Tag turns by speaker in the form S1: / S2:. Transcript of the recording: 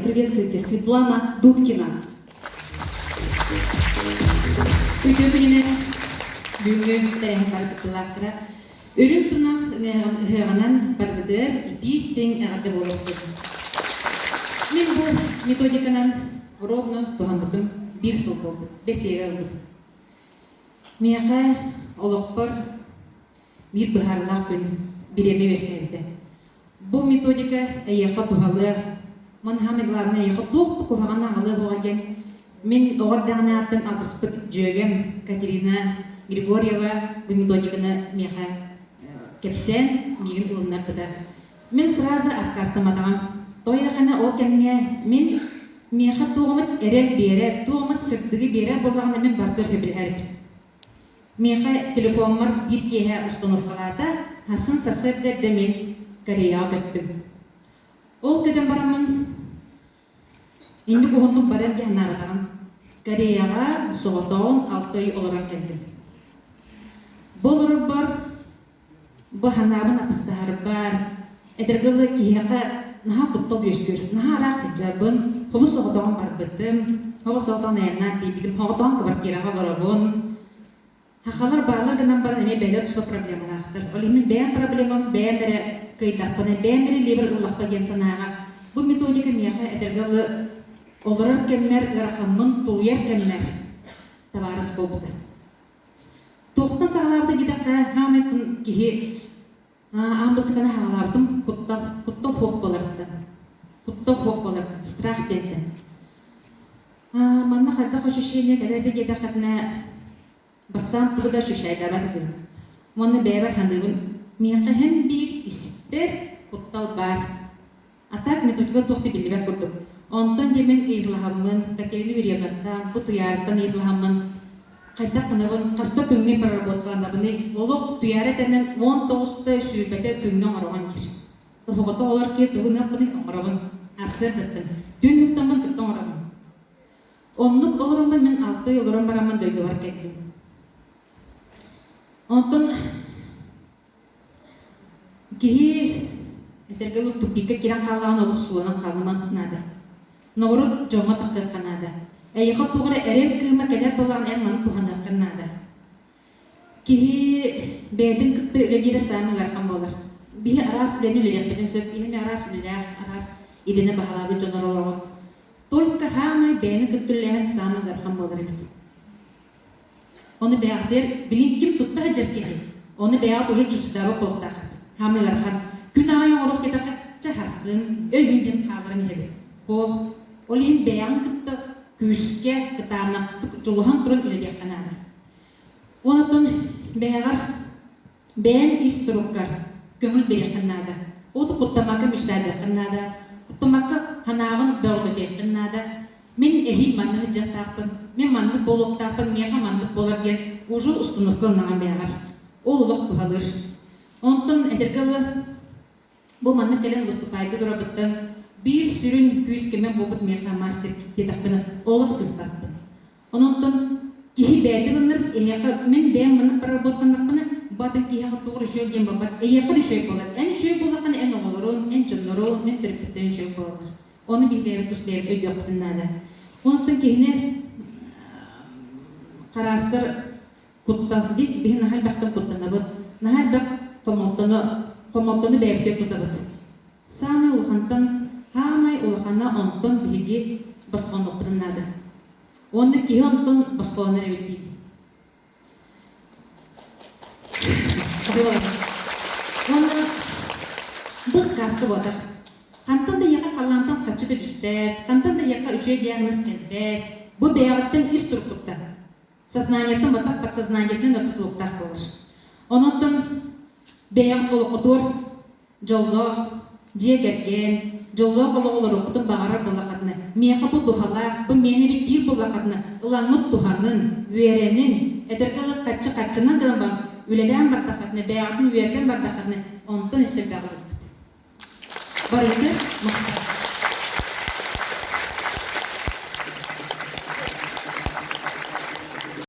S1: Приветствуйте, Светлана Дудкина.
S2: Үтүө күнүнэн бүгүҥҥү тэрээһин бары кыттыылаахтара Үрүҥ тунах ыһыаҕынан барбытыгар итии-истиҥ эҕэрдэ буолуохтун. Мин бу методиканан ровно туһаммытым биир сыл буолбут, бэсиэгэ ылбытым. Миэхэ олохпор биир быһаарыылаах күн бириэмэ үөскээбитэ. Бу методика эйиэхэ туһалыа, уонна самое главное эйиэхэ туох да куһаҕаны аҕалыа суоҕа диэн мин оҕо эрдэҕинээҕиттэн алтыспыт дьүөгэм Катерина Григорьева бу методиканы миэхэ кэпсээн миигин ылыннарбыта. Мин сразу аккаастамматаҕым. Тоҕо ол кэмҥэ мин миэхэ туох эмит эрэл биэрэр, туох эмит сырдыгы биэрэр буоллаҕына мин барыта сөбүлэһэр этим. Миэхэ телефоммар биир киэһэ установкалаата, хасын сарсыарда эрдэ мин Кореяҕа көттүм. Ол көтөн бараммын инник уһуннук барыам дии санаабатаҕым. Кореяҕа соҕотоҕун 6 ый олорон кэллим. Бу олорорбор бу санаабын атастаһарбар, этэргэ дылы киһиэхэ наһаа куттал үөскүүр. Наһаа ыраах сылдьабын, хобус соҕотоҕун барбытым, хобус соҕотоҕун айаннаан тиийбитим, соҕотоҕун квартираҕа олоробун. Сахалар бааллар гынан баран эмиэ бэйэлэрэ туспа проблемалаахтар. Ол иһин мин бэйэм проблемам бэйэм эрэ кыайдахпына, бэйэм эрэ лиэбэр ыллахпа диэн санааҕа бу методика миэхэ этэргэ дылы олорор кэммэр ыарахаммын тулуйар кэммэр табаарыс буолбута. Туохтан саҕалаабыта диэтэххэ, хаамай киһи аан бастакыны саҕалаабытым куттал, куттал суох буоларыттан. Куттал суох буоларыттан, страх диэнтэн. Манна хайдах ощущение кэлэр диэтэххитинэ, бастаан тугу да ощущайдаабат этим. Уонна бэйэбэр саныыбын, миэхэ һэм биир испэр куттал баар. А так методика туох да биллибэт курдук. Онтон дьэ мин ыйыталаһаммын, Катерина Юрьевнаттан, бу Туйаарыттан ыйыталаһаммын, хайдах гынабын, хаста күҥҥэ проработкаланабыный, олох Туйаара этэнэн 19-та сүүрбэтэ күҥҥэ оҥороҕун диир. Тоһоҕото олор киһи тугу гыныахпыный оҥоробун. Ассыардаттан. Түүн уһуктаммын кытта оҥоробун. Оннук олороммун мин 6 ый олорон бараммын дойдубар кэллим. Онтон Киһи этэргэ дылы тупикка киирэн хааллаҕына олох сууланан хаалыма наада. Ноҕоруот дьоҥҥо тахтыахха наада. Эйиэхэ туох эрэ эрэл кыыма кэлэр буоллаҕына эн маны туһаныаххын наада. Киһи бэйэтин кытта үлэлиирэ саамай ыарахан буолар. Биһи араас үлэни үлэлиэхпитин сөп, киһи эмиэ араас үлэлээх, араас идэни баһылаабыт дьон олороҕут. Только саамай бэйэни кытта үлэлээһин саамай ыарахан буолар эбит. Ону бэйэҕитигэр билин ким тутта сылдьар киһи, ону бэйэҕит уже чувствуйдаабыт буолуохтааххыт. Хаамыы ыарахан. Күн аайы оҥоруох диэтэххэ, чэ хасын, өйүүн диэн хаалларан иһэбит. Суох. Ол иһин бэйэҕин кытта күүскэ, кытаанахтык дьулуһан туран үлэлиэххэ наада. Онтон бэйэҕэр Бэйэҥ ис туруккар көҥүл биэриэххин наада. Ол да куттаммакка мечтайдыаххын наада. Куттаммакка санааҕын бөҕөргөтүөххүн наада. Мин эһиил манна сылдьыахтаахпын, мин маннык буолуохтаахпын, миэхэ маннык буолар диэн уже установка ылынаҕын бэйэҕэр. Ол олох туһалыыр. Онтон этэргэ дылы, бу маннык кэлэн выступайга турарбыттан биир сүрүн күүс көмө буолбут миэхэ мастер диэтэхпинэ олох сыспаппын. Онон киһи бэйэтэ гыннар, эһиэхэ мин бэйэм маннык проработканнахпына, бу атын киһиэхэ туох эрэ үчүгэй диэн буолбат. Эйиэхэ да үчүгэй буолар. Эн үчүгэй буоллаххына эн оҕолорун, эн дьоннорун, эн төрөппүттэрин үчүгэй буолаллар. Ону биир бэйэбит тус бэйэбит өйдүөхпүтүн наада. Онтон киһини хараастар куттал дии биһи наһаа элбэхтэн куттанабыт. Наһаа элбэх хомолтону хомолтону бэйэбитигэр тутабыт. Саамай улахантан, хаамай улахана онтон биһиги босхонуохпутун наада. Уонна киһи онтон босхолонор эбит диибин. Уонна бу сказка буотах. Хантан да эйиэхэ халлаантан хаччы да түспэт, хантан да эйиэхэ үчүгэй диагноз кэлбэт. Бу бэйэҕиттэн ис туруккуттан, сознаниеттан батах подсознаниеттан да тутулуктаах буолар. Онон бэйэҕит олоххутугар Дьоллоох дьиэ кэргэн, дьоллоох олоҕу олоруохпутун баҕарар буоллаххытына, миэхэ бу туһалаах, бу миэнэ эбит диир буоллаххытына, ылаҥҥыт туһанын, үөрэнин, этэргэ дылы хаччы харчынан гынан баран үлэлээн бардаххытына, бэйэҕитин үөрдэн бардаххытына, онтон өссө элбэҕи ылыаххыт. Барыгытыгар махтал.